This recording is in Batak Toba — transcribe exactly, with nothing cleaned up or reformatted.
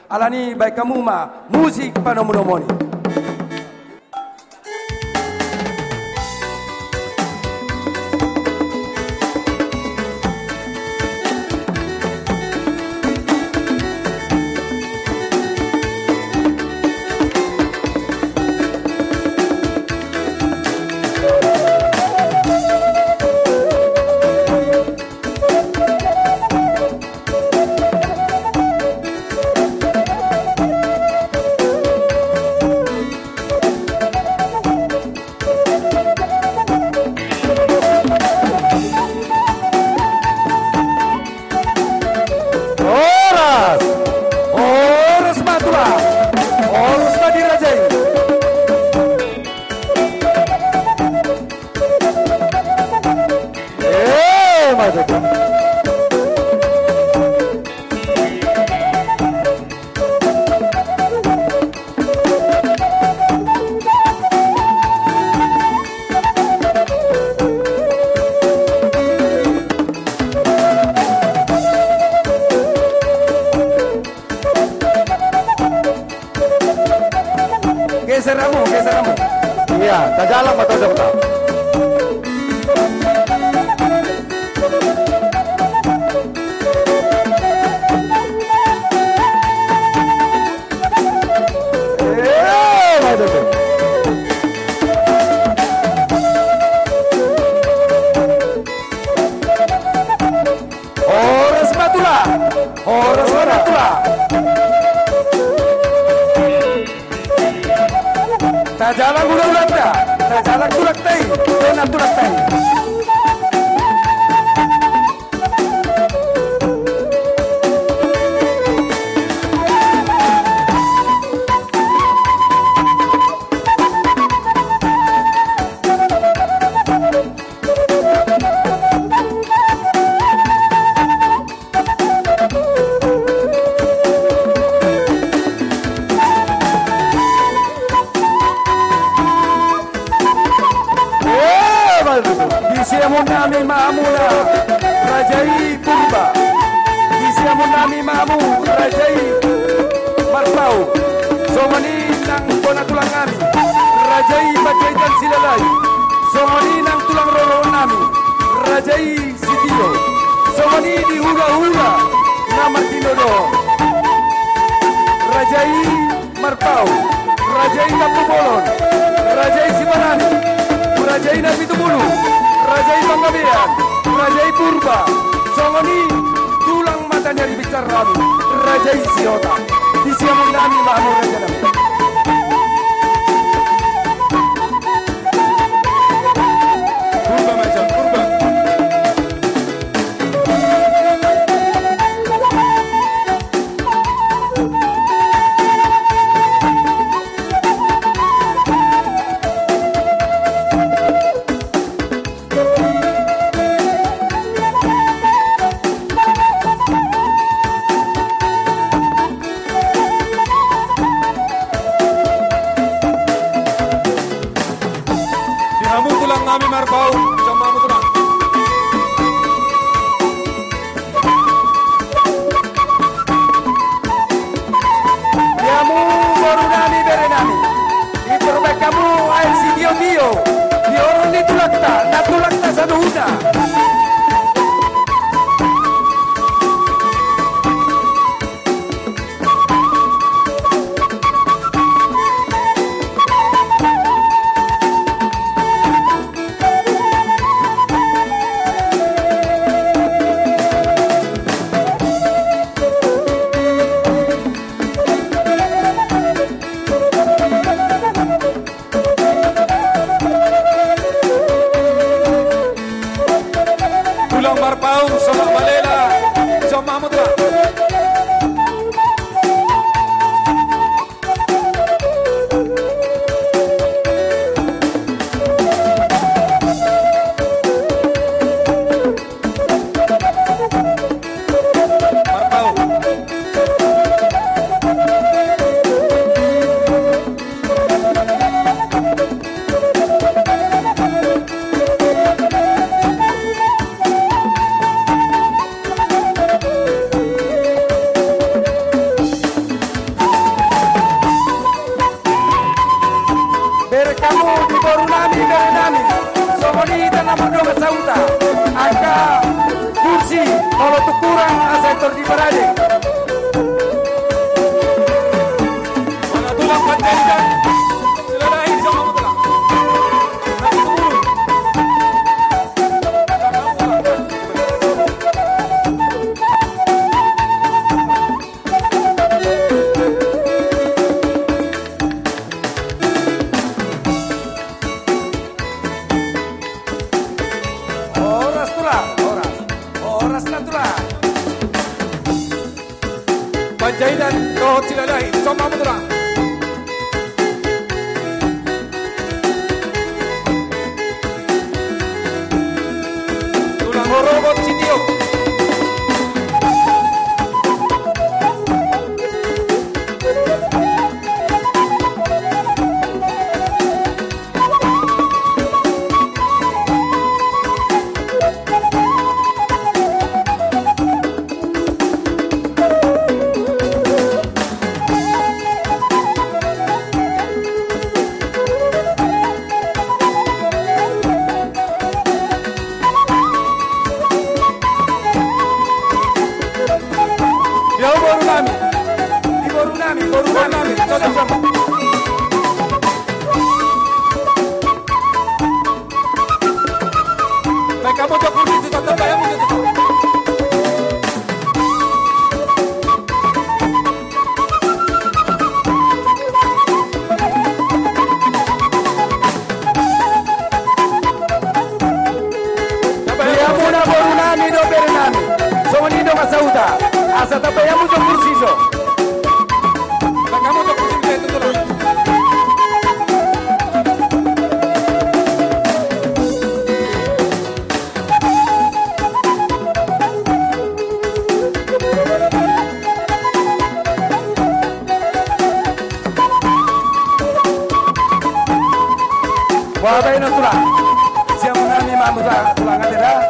Alani baen hamu ma musik panomunomuon i. Horas! Horas ma tulang! Horas ma di raja i! Eh, ma tutu. Geser hamu, geser hamu. Ia, tajalang ma tojong ta. Eh, ma tutu. Horas ma tulang! Horas ma tulang! Tajalang hulahulanta, tajalang tulangta i, dona tulangta i. Di siamun nami ma hamu na raja i Purba. Di siamun nami ma hamu raja i Marpaung. Songon i nang bona tulang nami raja i Panjaitan Silalahi. Songon i nang tulang rorobot nami raja i Sitio. Songon i di hulahula na martinodohon. Raja i Marpaung, raja i Tampubolon, raja i Sibarani, raja i Napitupulu, raja i Panggabean, raja i Purba. Songon i tulang mata ni ari binsar nami, raja i Sihota. Di siamun nami ma hamu raja nami. Purba ma i, Purba. Di hamu tulang nami Marpaung, jom hamu tulang. Di hamu boru nami, bere nami. Ditorop hamu aek sitiotio. Di horong ni tulangta, na tulangta saluhutna. Mardongan sahuta, angka kursi molo tung hurang asa tor diparade. Mana tulang Panjaitan, Silalahi, sama tulang. Horas tulang, horas. Horas na tulang. Panjaitan dohot Silalahi, sombong ma tulang. Tulang horobot sitio. Di boru nami. Di boru nami, boru nami. Boru nami. Sombong, sombong. Baen hamu jo kursi, tetap baen hamu jo, tetap. Di hamuna boru nami dohot bere nami, songon i dongan sahuta, asa tambai hamu jo kursi jo. Boha baenon tulang. Sian nami ma tulang, tulang ate da.